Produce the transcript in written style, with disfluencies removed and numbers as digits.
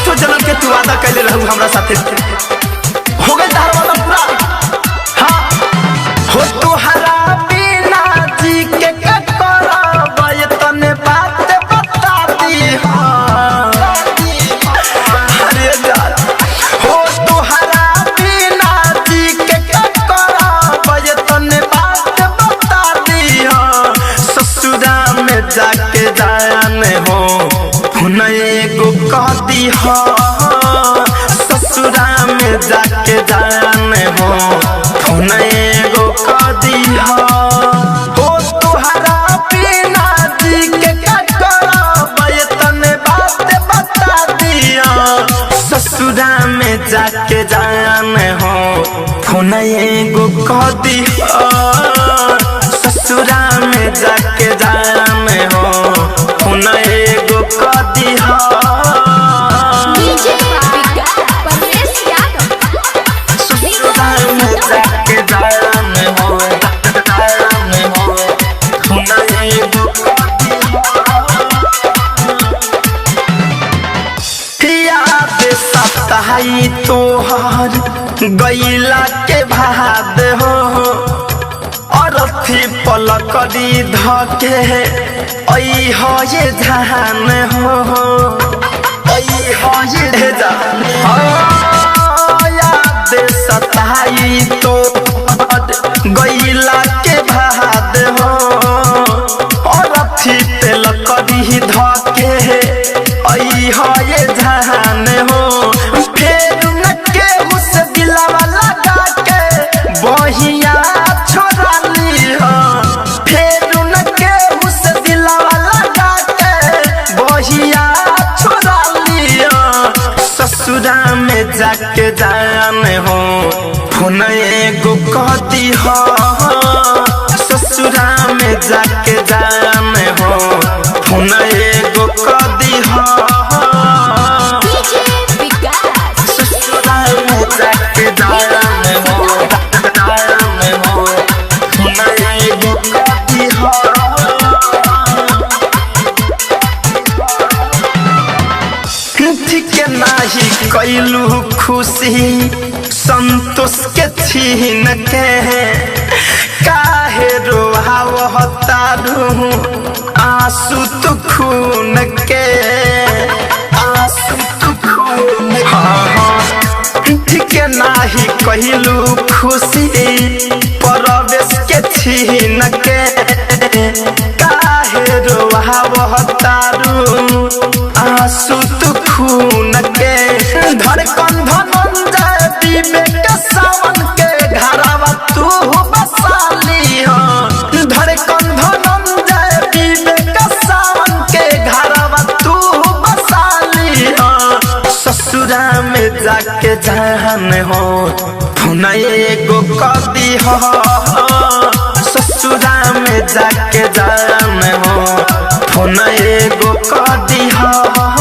सातों जन्म के तू वादा कैले रहू हमरा साथे, हो गइल तहर वादा पूरा। हाँ हो तोहरा बिना जी के करब तने बात बता दी। हाँ अरे जान हो तोहरा बिना जी के करब तने बात बता दी। हाँ ससुरा में जाके जान हो हुन एगो कह दी। हाँ ससुरा में जाके जान हो हुन एगो कह दी। हो तोहरा बिना जी के करब तने बात बता दिया। ससुरा में जाके जान हो फोन एगो कह दिया। ससुरा में जाके जान हो फोन एगो कह दिया। डीजे विकास परवेश यादव। ससुरा में जाके जान हो जान हो फोन एगो कह दिया। याद सताई तोहर गैला के भाद हो, अरथी पलकड़ी धके ऐ हो ये धान हो, ऐ हो ये जान। हाँ, याद सताई तोहर गैला के भाद हो, अरथी पलकड़ी धके ऐ हो ये जान हो। फेर न केहू से दिलावा लगा के बहिया छोड़ा ली हो। फेर न केहू से दिलावा लगा के बहिया छोड़ा ली हो। ससुरा में जाके जान हो फोन एगो कह दी। हो ससुरा में जाके जान हो फोन एगो कह दी। हो डीजे विकास ससुरा में जाके जान हो जान हो फोन एगो कह दी। हो ठीक नाही कैलू खुशी संतोष के छीन के, काहे रोहाव तारू आंसू तू खून के, आंसू तू खून। हाँ हाँ ठीक नाही कैलू खुशी परवेश के छीन के, काहे रोहाव तारू आंसू तू खून के। धड़कन धनंजय विवेक सावन के घरवा तू बसा ली। हो धड़कन धनंजय विवेक सावन के घरवा तू बसा ली। हो ससुरा में जाके जान हो फोन एगो कह दी। हो ससुरा में जाके जान हो फोन एगो कह दी। हो